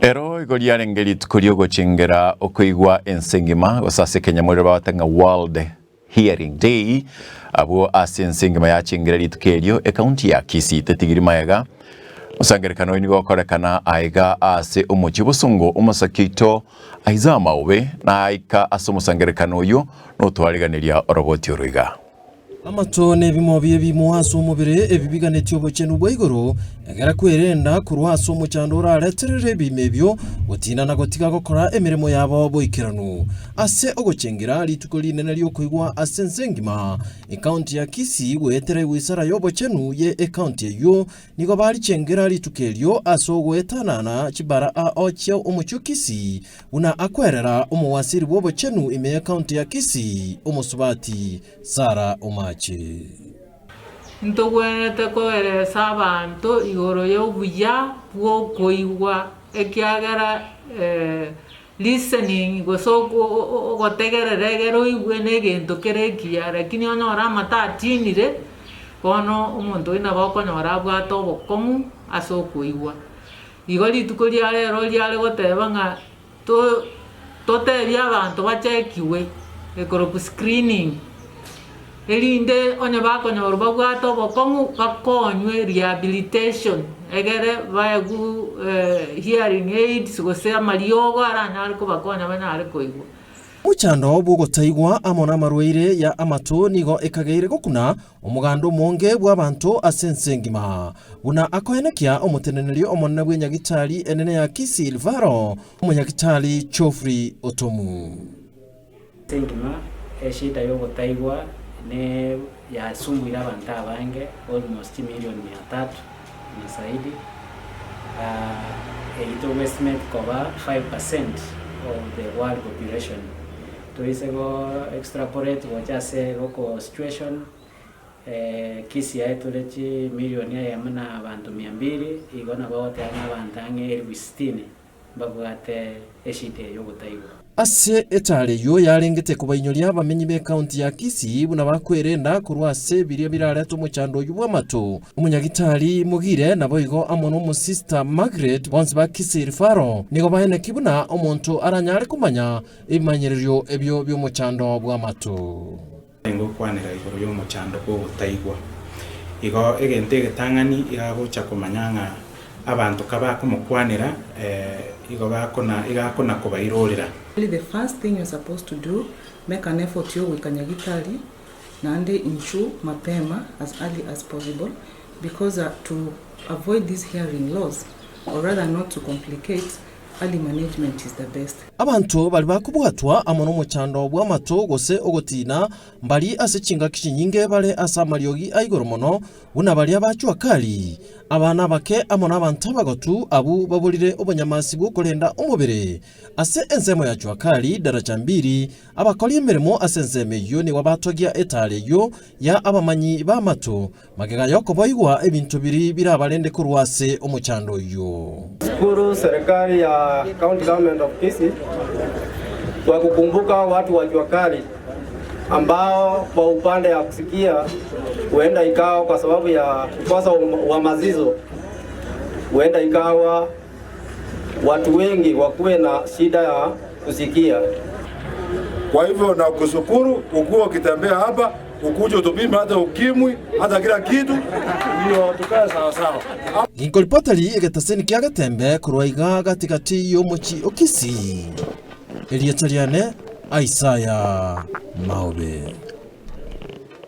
Ero igo riarenge rituko riogochengera okoigwa ense engima, gose ase ekenyamorero bagoteba ng'a World Hearing Day, abwo ase ense engima yachengera rituko erio, ekaunti ya Kisii tetigiri magega. Omosangererekano oyo nigo okorekana aiga ase omochie bosongo omosake oito Isaiah Maobe naika ase omosangererekano oyio notwariganeria oroboti oro iga. Amato nebimo bi'ebimo ase omobere ebi biganetie obochenu bwa igoro, egera kwerenda korwa ase omochando orareterere ebimo ebio gotinda na gotiga gokora emeremo yabo boikeranu. Ase ogochengera rituko rinene ri'okoigwa ase ense engima, ekaunti ya Kisii goetera ewisara y'obochenu ye ekaunti eyio nigo barichengera rituko erio ase ogoetanana chibara ao chia omochie o Kisii buna akwerera omowasiri bw'obochenu ime y'ekaunti ya Kisii omosubati Sarah Omache. Ntogwenerete koeresa abanto igoro y'obuya bw'okoigwa, ekiagera listening gose ogotegerera egere oigwe na egento kere ekiya, lakini onyore amato atinire, bono omonto oyio nabo okonyora abwate obokong'u ase okoigwa. Igo rituko ria rero riare goteba ng'a to totebie abanto bachekiwe ekorokwa screening, erinde onye bakonyorwa babwate obokong'u bakonywe rehabilitation egere baegwe hearing aids gose amariogo aranyare kobakonya banyare koigwa. Omochando bw'ogotaigwa amo namarwaire ya amato nigo ekageire gokuna omoganda omonge bw'abanto ase ense engima, buna akoenekia omoteneneri omonene bw'enyagitari enene ya Kisii Referral, omonyagitari Geoffrey Otomu. Ense engima eshida y'ogotaigwa ne yasumbuire abanto abange almost chimilion mia tatu na zaidi, eyio togo estimate koba 5% of the world population. Toise go extrapolate gocha ase local situation, Kisii aye tore chimilion eyemo na abanto mia mbili, igo nabo ogoteba ng'a abanto ang'e elifu sitini mbabwate eshida eye y'ogotaigwa. Ase etaara eyio yarengete kobainyoria abamenyi b'ekaunti ya Kisii buna bakwerenda korwa ase biria birarete omochando oyio bw'amato. Omonyagitari Mogire naboigo amo n'omosista Margaret bonsi ba Kisii Referral nigo baeneki buna omonto aranyare komanya ebimanyererio ebio bi'omochando bw'amato. Nigo gokwanera igoro y'omochando bw'ogotaigwa. Igo egento egetang'ani iga agocha komanya ng'a abanto kabakomokwanera igo bakona iga akona kobairorera. The first thing you're supposed to do, make an effort yogoika nyagitari naende inchu mapema as early as possible because to avoid this hearing loss or rather not to complicate Early management is the best. Abanto baria bakobwatwa amo nomochando bw'amato gose ogotiina, mbari ase chingaki chinyinge bare ase amariogi a igoro mono, buna baria ba jua kali, abana abake amo nabanto abagotu abwo baborire obonyamasi bw'okorenda omobere. Ase ensemo ya jua kali, daraja mbili, abakori emeremo ase ensemo eyio nigo batogia etaara eyio ya abamanyi b'amato, Magega y'okoboigwa ebinto biria birabarende korwa ase omochando oyio. Shukuru serikali ya County Government of Kisii kwa kukumbuka watu wa jua kali ambao kwa upande ya kusikia huenda ikawa kwa sababu ya kukosa uhamasisho, huenda ikawa watu wengi wakuwe na shida ya kusikia. Kwa hivyo nakushukuru ukuwa ukitembea hapa ukuje utupime hata ukimwi hata kila kitu ndio tukae sawa sawa. Ginkoripoteri egetaseni kia Getembe korwa iga gati-gati y'omochie o Kisii, erieta riane Isaiah Maobe.